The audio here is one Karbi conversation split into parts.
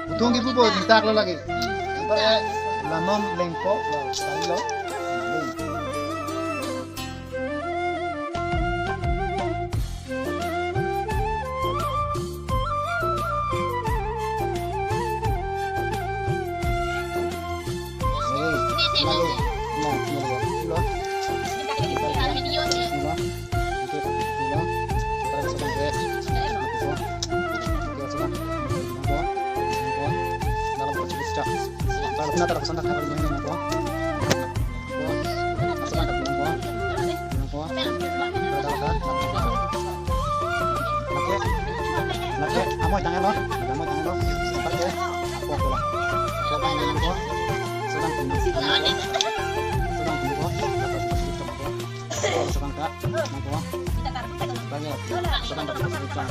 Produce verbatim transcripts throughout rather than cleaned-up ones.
Uthung kipu po, dingtak lo lagi. Anparke la non lengpo, la tari lo. Lagi, lagi. Nah, ini lo. Ini lo. Ini lo. Oke, ini lo. Kita bisa pakai. Oke, sudah. Ini lo. Ini lo. Dalam posisi sejak. Kalau kita taruh pesan tak ada ini lo. Ini lo. Masukkan ke ini lo. Ini lo. Kita taruh ke. Oke. Oke, amo tangan lo. Amo tangan lo. Oke. Oke, oke. Oke, ini lo. Sudah. Sudah. Sudah. Masukkan ke, nangko. Banyak. Masukkan ke, nangko.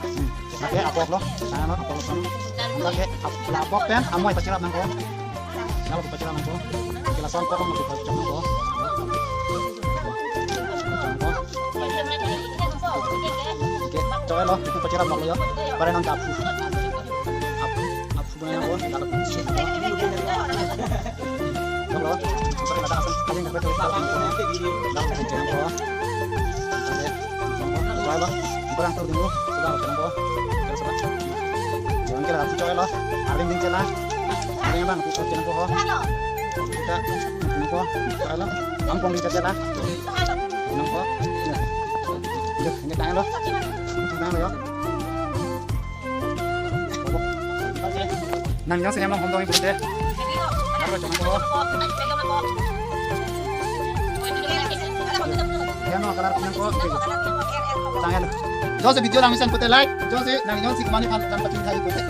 Hmm. Oke, apok lo. Nah, no, apok lo. Oke, ap-, la apok pen, amo pachirap nangko. Nalo pachirap nangko. Oke, lason apok lo, pachirap nangko. Nangko. Oke, coba lo, itu pachirap lo ya. Pada nang kapu. Apu, apu. Sudah ya, bos. Kalau belum, kalau ada asam, paling dapat tulis kalau belum, kalau belum, kalau belum. Coba, bos. Kurang tahu dulu. Sudah, bos, bos. Terus, bos. Jangan kira aku coba, bos. Aring din cela. Aring bang, aku coba, bos. Kita, bos. Coba, bos. Ampong din cela. Bos. Ya. Ya, ini tangan, bos. Tangan, bos, ya. Nang jongsi nang hom dong ibu te. Maro jong ko. Ya no, kalar nang ko. Tanggal. Jongsi video langsan pute like. Jongsi nang jongsi kemana kan kan pacin hai pute.